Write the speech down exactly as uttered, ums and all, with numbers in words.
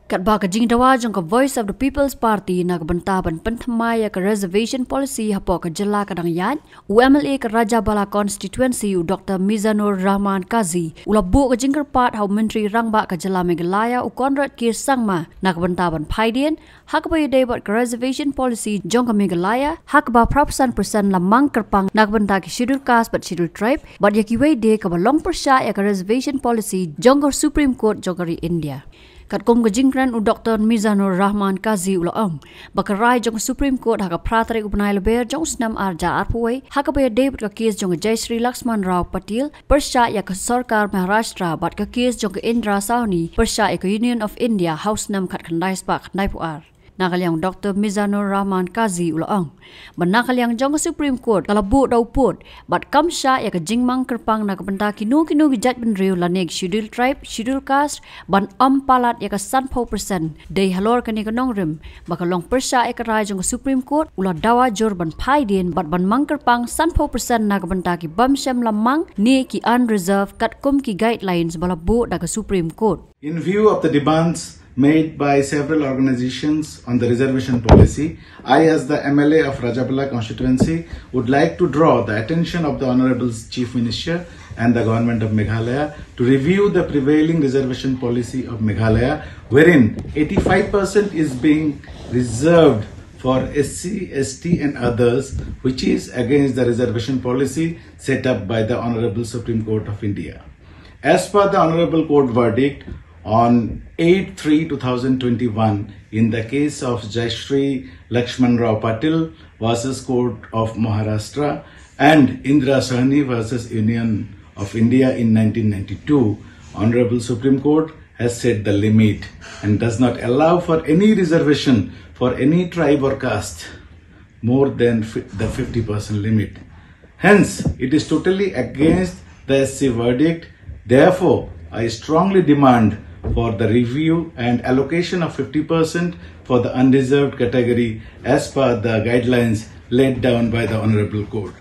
Katba ka jingdawa jong ka Voice of the People's Party na ka bynta ban pynthymmai ïa ka reservation policy hapoh ka jylla ka dang ïaid, u M L A ka Rajabala constituency u Doctor Mizanur Rahman Kazi u la buh ka jingkyrpad ha u Myntri Rangbah ka jylla Meghalaya u Conrad K Sangma na ka bynta ban phai dien ha kaba ïadei bad ka reservation policy jong ka Meghalaya ha kaba phra phew san percent la mang kyrpang na ka bynta ki Scheduled Caste bad Scheduled Tribe bad ïa kiwei de kaba long pyrshah ïa ka reservation policy jong ka Supreme Court jong ka ri India. Katkum ka jingkren u Doctor Mizanur Rahman Kazi u la ong ba ka rai jong ka Supreme Court ha ka phra tarik u bnai Lber jong u snem ar hajar arphew wei ha kaba ïadei bad ka kes jong ka Jayashree Lakshman Rao Patil pyrshah ïa ka sorkar Maharashtra bad ka kes jong ka Indra Sawhney pyrshah ïa ka Union of India ha u snem khatkhyndai spah khyndaiphew ar. Na ka liang u Doctor Mizanur Rahman Kazi u la ong ba na ka liang jong ka Supreme Court ka la buh da u pud bad kam shah ïa ka jingmang kyrpang na ka bynta kino kino ki jaitbynriew lane ki Scheduled Tribe, Scheduled Caste ban ym palat ïa ka sanphew percent. Dei halor kane ka nongrim ba ka long pyrshah ïa ka rai jong ka Supreme Court u la dawa jur ban phai dien bad ban mang kyrpang sanphew percent na ka bynta ki bym shym la mang ne ki unreserved katkum ki guidelines ba la buh da ka Supreme Court. In view of the demands made by several organizations on the reservation policy, I, as the M L A of Rajabala constituency, would like to draw the attention of the Honorable Chief Minister and the Government of Meghalaya to review the prevailing reservation policy of Meghalaya, wherein eighty-five percent is being reserved for S C, S T and others, which is against the reservation policy set up by the Honorable Supreme Court of India. As per the Honorable Court verdict on eight three two thousand twenty-one in the case of Jayashree Lakshman Rao Patil versus Court of Maharashtra and Indra Sawhney versus Union of India in nineteen ninety-two, Honorable Supreme Court has set the limit and does not allow for any reservation for any tribe or caste more than fi-, the fifty percent limit. Hence, it is totally against the S C verdict. Therefore, I strongly demand for the review and allocation of fifty percent for the unreserved category as per the guidelines laid down by the Honorable Court.